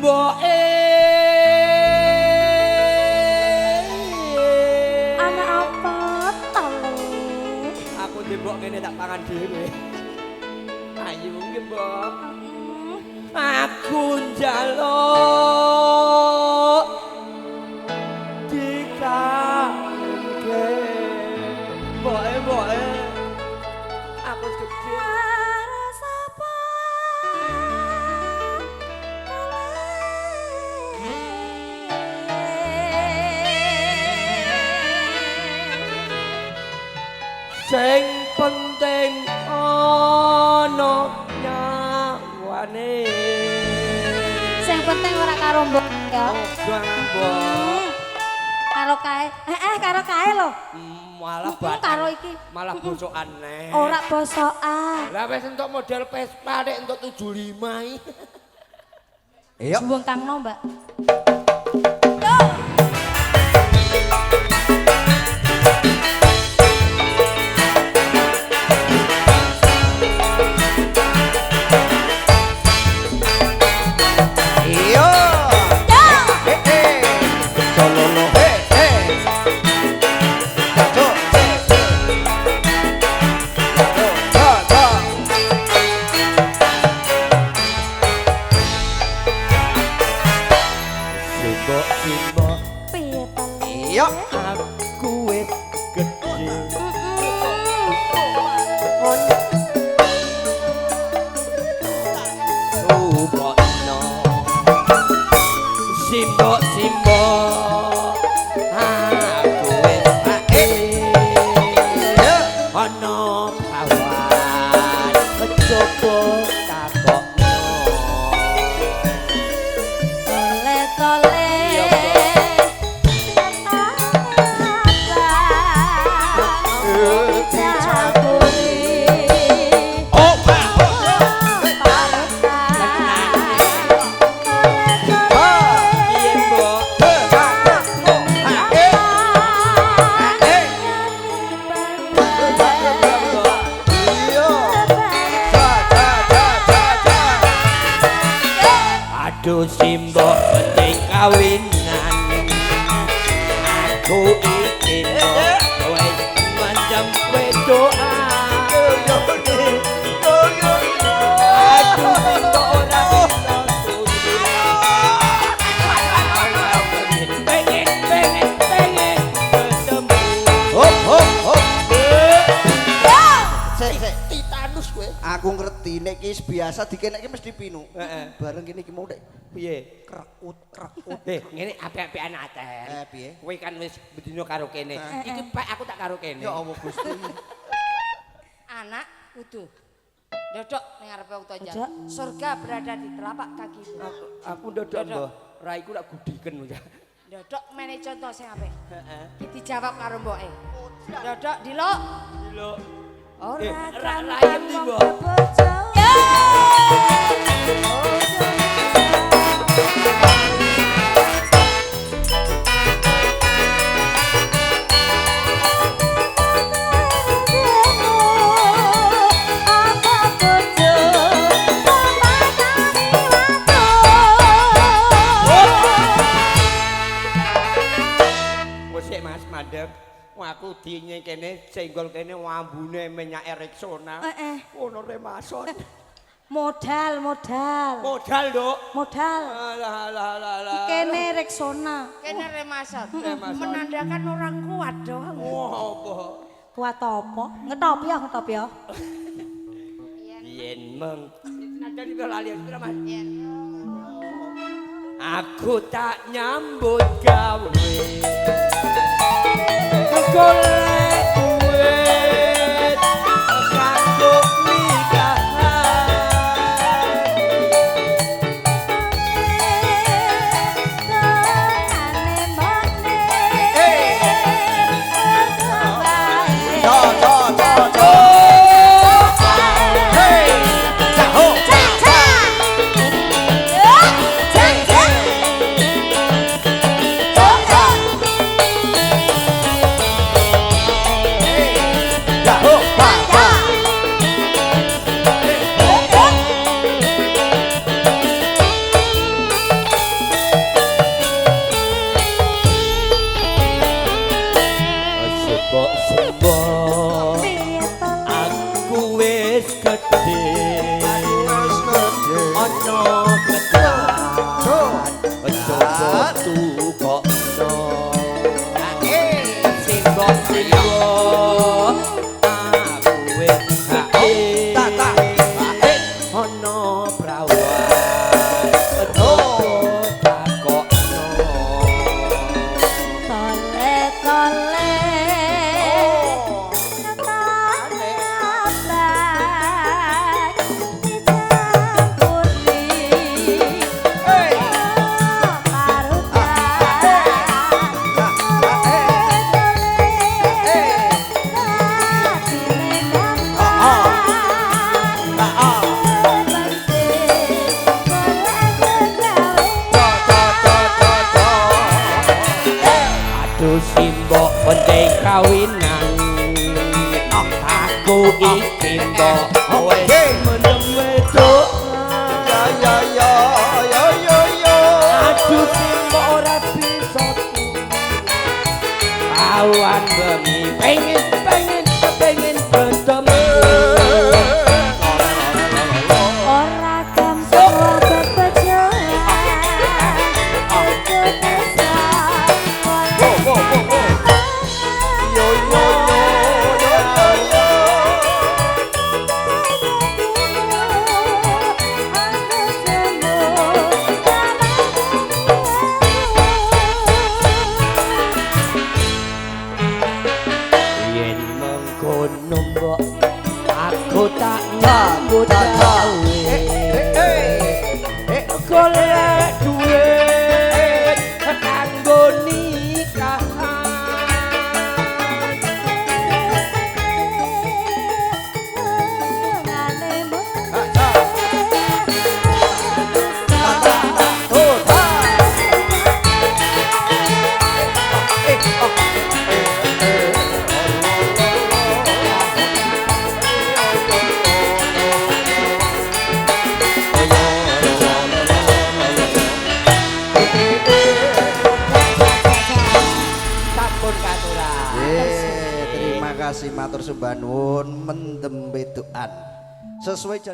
Mboke. Anak apa to, Le? Aku ndembok kene tak pangan dhewe. Ayo nggih, Mbok. Aku njaluk dikawinke. Mboke, mboke. Aku wis gedhe. Karo sapa? Sing penting ana nyawane. Sing penting ora karo mbok ya. Mbok, mbok. Karo kae. Heeh, karo kae lho. Malah Karo iki. Malah bosokan neh. Ora bosokan. Lah wis entuk model Vespa nek entuk 75 iki. Iya. Suwung Kangno, Mbak. Iya. Eh eh. Sololo eh eh. Cok cek. Cok cok. Simbok, simbok, Piye to, Le? Iya. aku wis gedhe. Ubokno. Simbok, simbok, aku wis gedhe. Iya. Ana kawan coba takokno. Tole tole. Oh, ah. Piye, Mbok? Eh, ah, eh. Iya. Ca ca ca ca ca. Aduh simbok penting kawinan. Aku iki mbok wis mendem wedokan. Aduh simbok ora bisa turu. Pengen pengen pengen ketemu. Hop hop hop. Sik sik. Titanus kowe. Aku ngerti nek iki biasa dikenekke mesti pinu. Heeh. Bareng kene iki mau nek Piye? krekut krekut. Eh, ngene apik-apikan aten. Piye? Kowe kan wis bedino karo kene. Iki pek aku tak karo kene. Ya Allah Gusti. Anak kudu ndodok ning ngarepe wong tuwa. Ndodok. Surga berada di telapak kakimu. Aku ndodok, Mbah. Raiku lak gudiken. Ndodok mene contoh sing apik. Heeh. Iki dijawab karo mboke. Ndodok diluk. Lho. Ora Ra endi, Mbok? Wis sik Mas mandek. Wah, aku dinye kene senggol kene ambune minyak Rexona. Heeh. Ono remason. Modal, modal. Modal, Nduk. Modal. Alah alah alah alah. Kene Rexona. Kene remason. Remason. Menandakan orang kuat dong. Wah, apa? Kuat apa? Ngetop ya, ngetop ya. Yen meng. Nadane lali pira, Mas? Yen. Aku tak nyambut gawe. Golek duit kanggo nikahan. Ca ca ca ca. Hey. Ca ho. Ca ca. ana ketan coba tukokno simbok simbok aku wis gede ana prawan coba takokno Tole tole Aduh simbok penting kawinan aku iki mbok wis mendem wedok Ya ya ya ya ya ya. aduh simbok ora bisa awan bengi pengen pengen pengen bertemu Ora gampang bebejoan ojo desa Wo wo wo wo. Yo yo yo yo yo yo. Yen mengkono mbok aku tak nyambut gawe golek duit kanggo nikahan Sampun katuran. Terima kasih matur sembah nuwun mendem wedokan. Sesuai janji